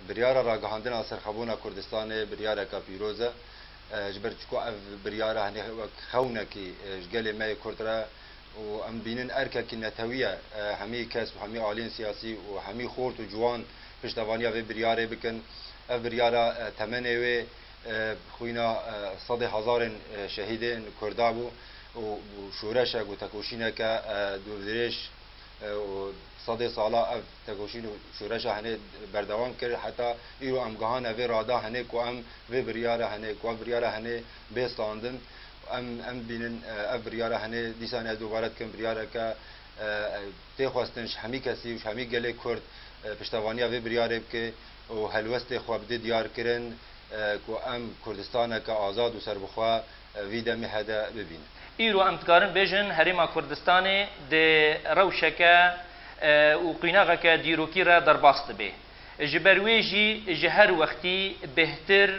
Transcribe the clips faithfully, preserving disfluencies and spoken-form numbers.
Biryara ragihandina serxwebûna Kurdistanê biryareke pîroz e. E, ji ber çku ev biryara henê wek xewnekî, e, ji gelê me yê Kurd re û em bînin erkekî netewî ye, e, hemî kes û hemî aliyên siyasî û hemî xort û ciwan piştevaniya vê biryarê bikin. Ev biryara, e, temenê wê, e, xwîna, e, sedê hezarên, e, şehîdên Kurda bû û, û şoreşek û tekoşîneke, e, dûvdirêj, e, û sedê sala ev tekoşîn û şoreşa henê berdewam kir. Heta îro em gihane vê rada henê ku em vê biryara henê, ku ev biryara henê bê standin. Em, em bînin, e, ev biryara henê dîsan ez dubare dikim biryareke, e, tê xwestin ji hemî kesî û ji hemî gelê Kurd, e, piştevaniya vê biryarê bike û helwestê xwe bide diyar kirin, e, ku em Kurdistaneke azad û serbixwe, e, vî demê hede bibînin. Îro em dikarin bêjin Herêma Kurdistanê di rewşeke, e, û qînaxeke dîrokî re derbas dibe. Ji ber wê jî ji her wextî bêhtir,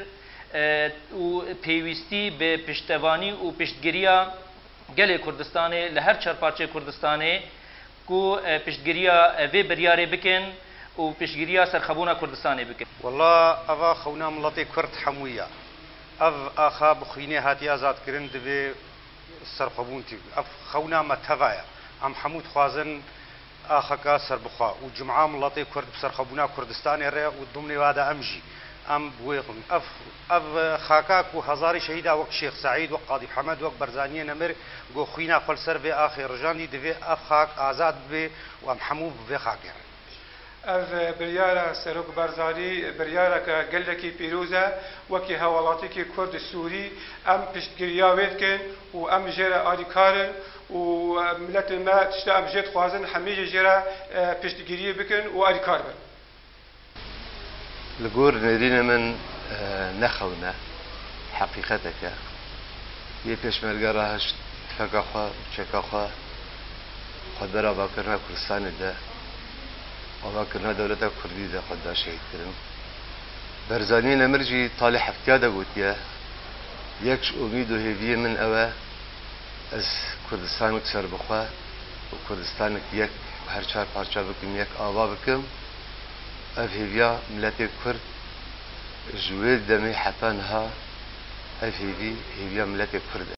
e, û pêwîstî bi piştevanî û piştgiriya gelê Kurdistanê li her çar parçeyê Kurdistanê ku, e, piştgiriya, e, vê biryarê bikin û piştgiriya serxwebûna Kurdistanê bikin. Wela eva xewna miletê Kurd hemû ye. Ev axa bi xwînê hatiye azadkirin, divê serxwebûn tê. Ev xewna me teva ye. Em hemû dixwazin axeke serbixwe û cuma miletê Kurd bi serxwebûna Kurdistanê re û dimnê wa de em jî. Em bi wê xwîn. Ev, ev xaka ku hezarî şehîda wek Şêx Seîd, wek Qadî Hemed, wek Berzaniyê Nemir ku xwîna xwe li ser vê axê rijandî, divê ev xak azad bibe û em hemû bi vê xakê re. Ev biryara Serok Barzanî biryareke gelekî pîroz e. Wekî hewelatiyekî Kurd Sûrî em piştgiriya wê dikin û em jê re alîkar in û miletên me tişta em jê dixwazin hemî jî jê re, e, piştgiriyê bikin û alîkar bin. Li gor nêrînê min, e, ne xewn e, heqîqetek e. Yê pêşmerge rahişt, tifeka xwe û çeka xwe xwe di ber avakirina Kurdistanê de, avakirina dewleta Kurdî de xwe da şehîd kirin. Berzaniyê Nemir jî talê heftiya de gotiye, yek ji umîd û hêviyê min ew e, ez Kurdistanek serbixwe û Kurdistanek yek, her çar parça bikim, yek ava bikim. Ev hêviya miletê Kurd ji wê demê heta niha, ev hêvî, hêviya miletê Kurd e.